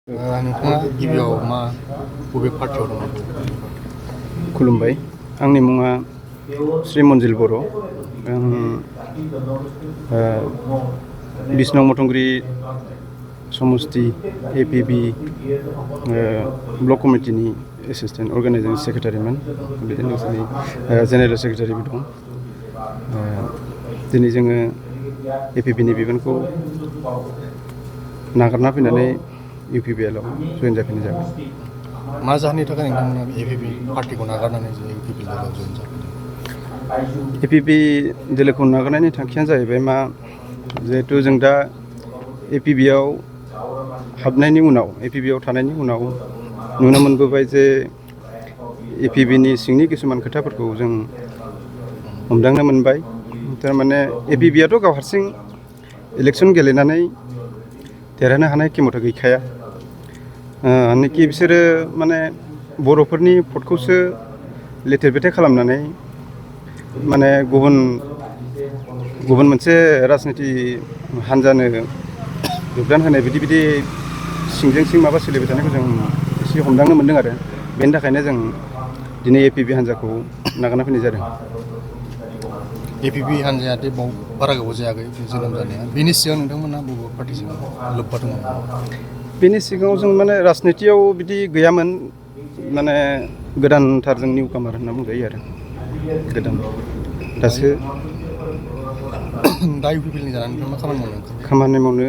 नोंथाङा गिबियाव बबे पार्टियाव दङ? खुलुमबाय। आंनि मुङा श्री मन्जिल बर'। आं 20 नं मथंगुरि समस्ति APB ब्लक कमिटिनि एसिस्टेन्ट अर्गानाइजिं सेक्रेटारिमोन। बेजों लोगोसे जेनेरेल सेक्रेटारिबो दं। दिनै जोङो APBनि बिबानखौ नागारना फैनानै UPPL आव जयेन जाफिननाय जाबाय। मा जाहोननि थाखाय नोंथांमोना APB पार्टिखौ नागारनानै UPPL आव जयेन जाफैदों? APB दोलोखौ नागारनायनि थांखियानो जाहैबाय जिहेथु जों दा APB आव हाबनायनि उनाव APB आव थानायनि उनाव नुनो मोनबोबाय जे APBनि सिंनि किसुमान खोथाफोरखौ जों हमदांनो मोनबाय। थारमाने APB आथ' गाव हारसिं इलेक्सन गेलेनानै देरहानो हानाय खेमथा गैखाया। नोखि बिसोरो माने बर'फोरनि भटखौसो लेथेर फेथेर खालामनानै माने गुबुन मोनसे राजनिति हान्जानो योगदान होनाय बिदि सिंजों सिं माबा सोलिबाय थानायखौ जों एसे हमदांनो मोनदों आरो बेनि थाखायनो जों दिनै APB हान्जाखौ नागारना फैनाय जादों। APB हान्जाया बारा गोबाव जायाखै जोनोम जानाया। बेनि सिगां नोंथांमोना बबे पार्टिजों लोब्बा दङ? बेनि सिगाङाव जों माने राजनितियाव बिदि गैयामोन। माने गोदानथार जों निउ कामार होनना बुंजायो आरो गोदान दासो दा UPPLनि जानानै मा खामानि मावनो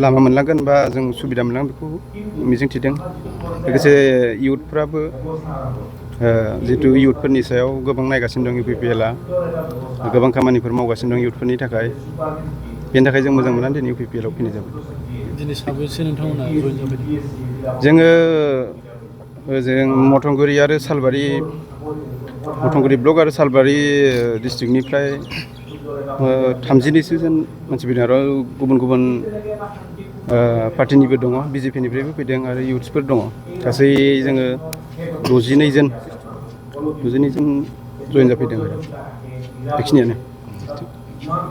लामा मोनलांगोन बा जों सुबिदा मोनलांगोन बेखौ मिजिंथिदों। लोगोसे इयुथफ्राबो जिहेतु इयुथफोरनि सायाव गोबां नायगासिनो दं UPPL आ गोबां खामानिफोर मावगासिनो दं इयुथफोरनि थाखाय। बेनि थाखाय जों मोजां मोननानै दिनै UPPL आव फैनाय जाबाय। दिनै साबैसे नोंथांमोना जयेन जाफैदों? जोङो ओजों मथंगुरि आरो सालबारि मथंगुरि ब्लक आरो सालबारि डिस्ट्रिक्टनिफ्राय 30 जन मानसि फैदों आरो गुबुन पार्टिनिबो दङ। BJP निफ्रायबो फैदों आरो इयुथ्सफोर दङ। गासै जोङो 62 जन जयेन जाफैदों। बेखिनियानो।